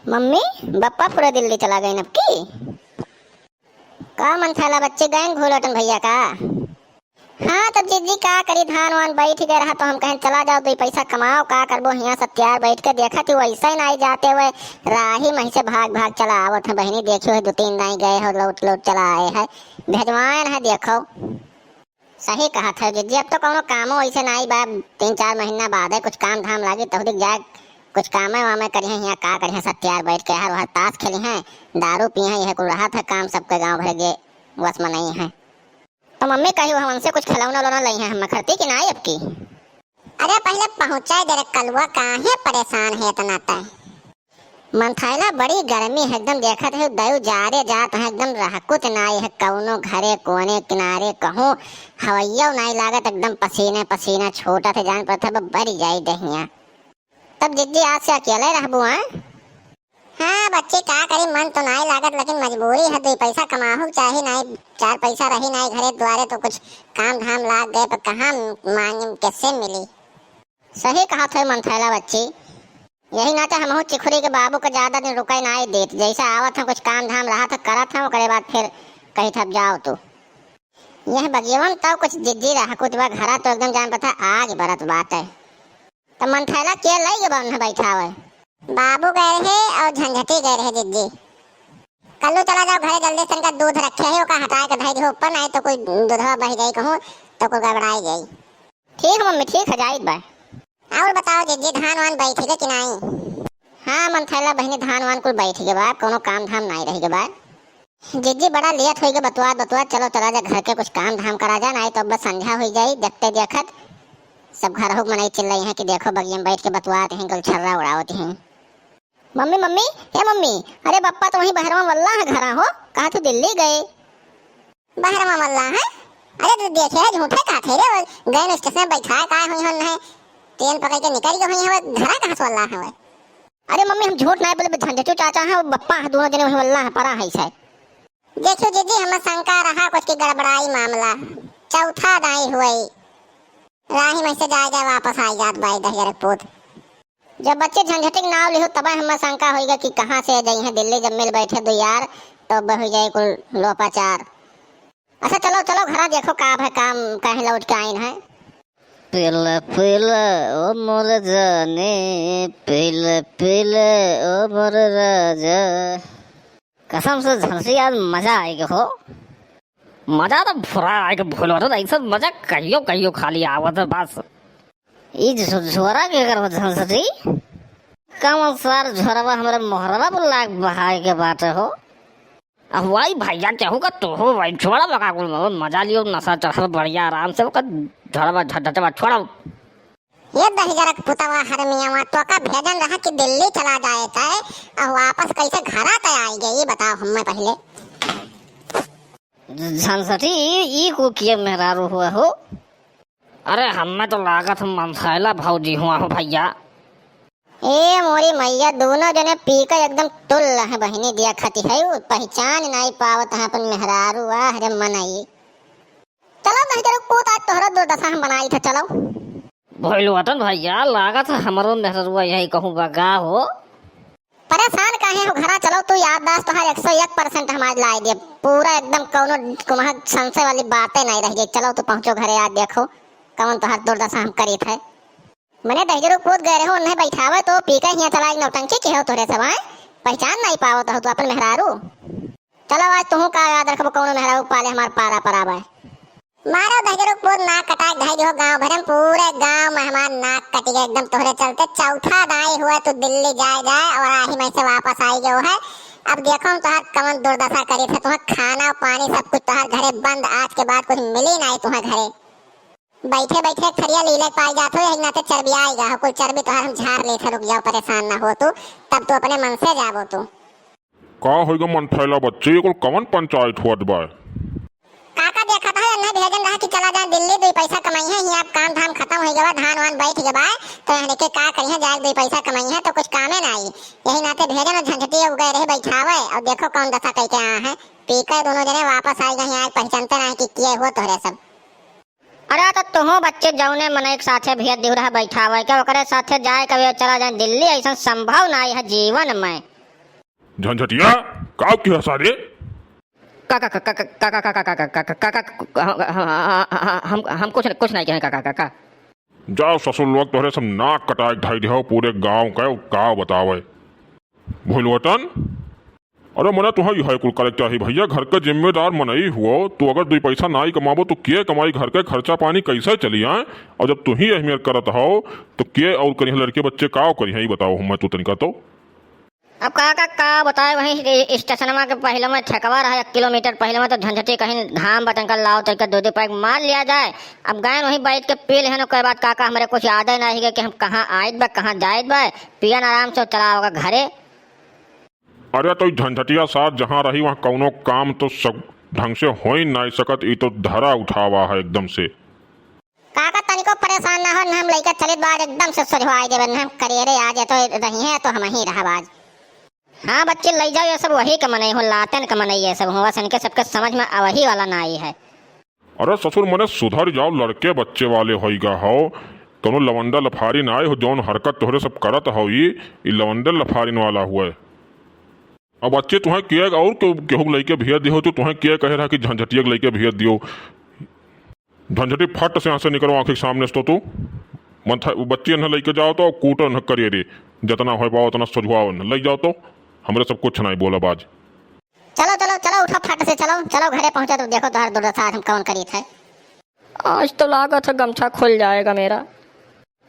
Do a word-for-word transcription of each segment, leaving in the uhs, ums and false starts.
मम्मी, बप्पा पूरा दिल्ली चला गए अब की? का मंथैला बच्ची, गए भूलोटन भैया का? हाँ, तब जिज्जी का करी, धान वान बैठ गए रहा तो हम कहें चला जाओ, दुई पैसा कमाओ, का करबो हियाँ सत्यार बैठ के। देखत ही वैसे ही नाई जाते हुए राही मही से भाग भाग चला आवत है बहिनी। देखियो है दो तीन नाई गए हो, लौट लौट चला आए है। भेजवाएन है देखो। सही कहत है जिज्जी, अब तो कौनो कामो ऐसे नाई बा, तीन चार महीना बाद है कुछ काम धाम लागी तहुदिक जाए कुछ कामे वामे करिहे, हियाँ का करिहे, सत्यार बैठ के हर वहर ताश खेलिहे, दारू पिहे, यह कुल रहत है काम सबके गाँव भर के वस में नहीं है। तो मम्मी कही, "वह हमसे कुछ खिलौना उलौना लई हैं, हम खरती कि ना अब की?" अरे पहले पहुँचाए दे रे कलुआ, काहे परेशान है इतना तय? मंथैला बड़ी गर्मी है एकदम, देखत है दयू जारे जात है एकदम, रहकुत नाई है कौनो घरे कोने किनारे कहूँ, हवैया नाई लागत, एकदम पसीने पसीना छूटत है, जान पड़त है ब-, बरी जाई दहिया। तब जिज्जी आज से अकेले रहबू, हैं? हाँ बच्ची, का करी, मन तो नाई लागत, लेकिन मजबूरी है, दुई पैसा कमाहू चाही, नाई चार पैसा रही नाई घरे द्वारे, तो कुछ काम धाम लाग गए, पर कहाँ मांगे, कैसे मिली? सही कहत है मंथैला बच्ची, यही नाते हमहू चिखुरी के बाबू के ज्यादा दिन रुकाई नाई देत, जैसे आवत हैं कुछ काम धाम रहत है करत हैं, ओकरे बाद फिर कही थब जाओ तू। यह बगियवन तो कुछ जिज्जी रहकुत बा, घरा तो एकदम जान पड़त है आग बरत बाटे। त मंथैला के लई गए बा उन्हें बैठावे? बाबू गए रहे और झंझटी गए रहे जिज्जी। कल्लू चला जाओ घरे जल्दी से, इनका दूध रखे है, ओका हटाए के धई दिहो ऊपर, नहीं तो कोई दूधवा बह जाई कहूँ तो कोई गड़बड़ाई जाई। ठीक है मम्मी, ठीक है, जाइत बा। और बताओ जिज्जी, धान वान बैठ गए कि नहीं? हाँ मंथैला बहिनी, धान वान कुल बैठ गए बा, कोनो काम धाम नहीं रह गए बा। जिज्जी बड़ा लेट होई गए बतुआत बतुआत, चलो चला जा घर के कुछ काम धाम करा जा, नहीं तो अब बस संझा होई जाई। देखते देखत सब घर हो मनई चिल्लाई हैं कि देखो बगिया में बैठ के बतुआत हैं, गुलछर्रा उड़ावत हैं। मम्मी, मम्मी, ए मम्मी, अरे बप्पा तो वहीं बहरवा वल्ला है घरा हो, कहा तू दिल्ली गए? बहरवा वल्ला है? अरे तू देखे है, झूठे कहा थे रे, गए न स्टेशन बैठा है, काय हुई हन है, ट्रेन पकड़ के निकल गए हुई है, घरा कहाँ से वल्ला है? अरे मम्मी, हम झूठ नहीं बोले, झंझटू चाचा हैं, वो बप्पा हैं, दोनों जने वहीं वल्ला हैं, परा है इसे। देखियो जिज्जी, हमें शंका रहा कुछ की गड़बड़ाई मामला, चौथा दाई हुई, राही में से जाए जाए वापस आई जात बाई दहिया रे पूत। जब बच्चे झंझटिक नाव लिहो तब हमें शंका होइगा कि कहाँ से जाई हैं दिल्ली, जब मिल बैठे दो यार तो अब हो जाए कुल लोपाचार। अच्छा चलो चलो घरा देखो का है काम, काहे लौट के आइन है। पीले पीले ओ मोर जाने, पीले पीले ओ मोर राजा। कसम से झंसी आज मजा आएगा हो, मजा तो फुरा आएगा भूलो तो ऐसा मजा कहियो कहियो खाली आवत है बस। ई झो-, झोरा के कर झंसी? कम सार झोरवा हमरे मोहरवा पर लाग बहाए के बाटे हो। अब वही भैया केहू का तो हो भाई, छोड़ा बका कुल मजा लियो, नशा चढ़ल बढ़िया आराम से ओकर झड़वा झटवा छोड़ा। ये दहिजरक पुतवा हरमियावा तो का भेजन रहा कि दिल्ली चला जाए तय, और वापस कैसे घरा तय आई गई, ये बताओ हमें पहले। झंसटी, ई को किए मेहरारू हुआ हो? अरे हमें तो लागत हम मनसायला भौजी हुआ हो भैया। ए मोरी मैया, दोनों जने पी के एकदम टुल्ल हैं बहिनी, देखती है वो पहचान नहीं पावत हैं अपन मेहरारू। आह रे मनई। चलो नहीं चलो पूत, आज तोहरा दुर्दशा हम बनाई थे, चलो। भइल वतन भैया, लागत है हमरो मेहररुआ यही कहूँ बगा हो। परेशान काहे हो, घरा चलो तू, याददाश्त तोहार एक सौ एक परसेंट हम आज लाई दे, पूरा एकदम कौनो कुम्हा संशय वाली बातें नहीं रह गई। चलो तू पहुँचो घरे, आज देखो कौन तोहार दुर्दशा हम करी थे। मने दहिजरू कूद गए रहो, उन्हें बैठावे तो पी के हियाँ चला आई नौटंकी के हो तोरे सब, आए? पहचान नहीं पावत हो तू अपन मेहरारू। चलो आज तुहू का याद रखबो, कौनो मेहरारू पाले हमार पारा पर आवे। मारो दहिजरू कूद ना कटाक धई दिहो गाँव भरे में, पूरे गाँव में हमार नाक कटी गए एकदम तोहरे चलते। चौथा दाई हुआ तू दिल्ली जाए जाए और आही में से वापस आई गयो है। अब देखो हम तोहार कवन दुर्दशा करी थे, तुम्हें खाना पानी सब कुछ तोहार घरे बंद, आज के बाद कुछ मिली नहीं तुम्हें घरे। बैठे बैठे एक थरिया लीले पाई जात हो, यही नाते चर्बिया आई गा हो, कुल चर्बी तोहार हम झाड़ लेत है, रुक जाओ, परेशान ना हो तू, तब तू अपने मन से जाबो तू। का होइगा मनथैला बच्चे, ये कुल कवन पंचायत हुआ बा? काका देखत है, अन्हे भेजन रहा कि चला जाए दिल्ली, दुई पैसा कमाई है, यहाँ काम धाम खत्म हो गवा, धान वान बैठ गवा, तो यहाँ के का करिए, जाए दुई पैसा कमाई है तो कुछ कामे ना आई, यही नाते भेजन और झंझटी उगए रहे बैठावे, और देखो कौन दशा कह के आ है, पी के दोनों जने वापस आई गए, आज पहचानते ना है कि किए हो तोहरे सब। अरे तो तुहू बच्चे जौने मनई के साथे भेज दिहु रहा बैठावे के, ओकरे साथे जाए के वे चला जाए दिल्ली, ऐसन संभव नाई है जीवन में। झंझटिया, काव किहस रे? काका, काका, हम, हम, हम कुछ, कुछ नाहीं कहे काका, काका। जाव ससुर लोग, तोहरे सब नाक कटाए के धइ देहउ पूरे गाँव के, काव बतावे। भोलवटन, अरे मने तुहइ इहइ कुल करे के चाही भइया, घर के जिम्मेदार मनई हुवउ, तू अगर दुइ पैसा नाहीं कमाबो तो के कमाई, घर के खर्चा पानी कइसे चली आए? अउर जब तुहीं अहमियत करत हउ तो के अउर करिहइँ, लड़के बच्चे काव करिहइँ, ई बताओ हमें तू तनिका तो। अब काका का बताए, वहीं स्टे-, स्टेशनवा के पहिले में ठेकवा रहा, एक किलोमीटर पहिले में, तो झंझटी कहिन घाम बा, तनिका लाव, तनिका दो दो पैग मार लिया जाए। अब गएन वहीं बैठ के पी लेहन, ओकर बाद काका हमरे कुछ यादे नाहीं है कि हम कहाँ आइत बा, कहाँ जाइत बा, पियन आराम से चला होगा घरे। अरे तो ई झंझटिया साथ जहाँ रही, वहाँ कउनो काम तो सब ढंग से होइ नाहीं सकत, ई तो धरा उठावा है एकदम से। काका तनिको परेशान ना हो, न हम लइके चलित बा आज, एकदम से सोझवाई देबे, न हम करियरे आज, या तो रही है तो हमहीं रहब आज। हाँ बच्चे, लइ जाओ, ये सब वही के मनई हो, लातेन के मनई ये सब हो, बस इनके सबके समझ में आवही वाला नाहीं है। अरे ससुर, मने सुधर जाओ, लड़के बच्चे वाले होइगा हो, कउनो लवंडा लफारिन नाहीं हो, जउन हरकत तोहरे सब करत हो, ई, ई लवंडे लफारिन वाला हुए। अब बच्चे तुहें के अउर केहू, केहू के लइके भेज दिहो, तो तुहें के कहे रहा कि झंझटिया के लइके भेज दियो। झंझटी, फट से यहाँ से निकरो, आँखी के सामने से तो तू। मन था, बच्चे इन्हें लइके जाओ तो, कूटो इन्हें करियरे, जितना होइ पाओ उतना सोझवाओ इन्हें, लइ जाओ तो, हमरे सब कुछ नाहीं बोलब आज। चलो, चलो, चलो, उठो, फट से चलो, चलो घरे पहुँचो, तो देखो तोहर दुर्दशा आज हम कउन करीत है। आज तो लागत है गमछा खुल जाएगा मेरा।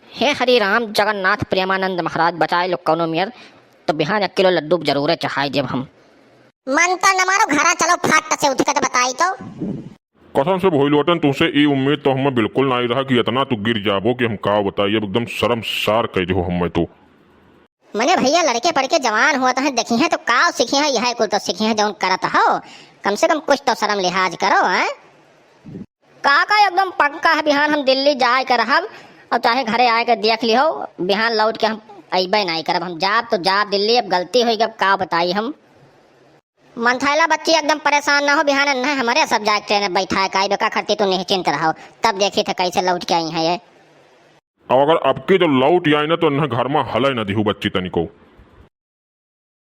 हे हरि राम जगन्नाथ प्रेमानंद महाराज, बचाए लो कउनो मेर, तो बिहान एक किलो लड्डू जरूरे चढ़ाई देब हम। मन तो न मारो, घरा चलो, फट से उठ के तो बताई तो। कसम से भोलवटन, तुमसे ई उम्मीद तो हमें बिल्कुल नाहीं रहा कि इतना तू गिर जाबो कि हम का बताई, अब एकदम शर्मसार कइ देहो हमें तू। मने भइया, लड़के पढ़ के जवान होत हैं, देखिहैं तो काव सीखिहैं, यहै कुल तो सीखिहैं जउन करत हो। कम से कम कुछ तो शर्म लिहाज करो, हैं? काका एकदम पक्का है, बिहान हम दिल्ली जाए के रहब, अउर चाहे घरे आए के देख लिहो, बिहान लौट के हम अइबे नाहीं करब, हम जाब तो जाब दिल्ली, अब गलती होइ गई, अब काव बताई हम। मंथैला बच्ची एकदम परेशान ना हो, बिहान नहीं हमरे सब जाए के ट्रेन में बैठा है, काई बेका खरती तू निश्चिंत रहो, तब देखी थे कैसे लौट के आई हैं ये। अब अगर अबकी जो लौट आई ना तो इन्हें घर में हले न दिहू बच्ची तनिको।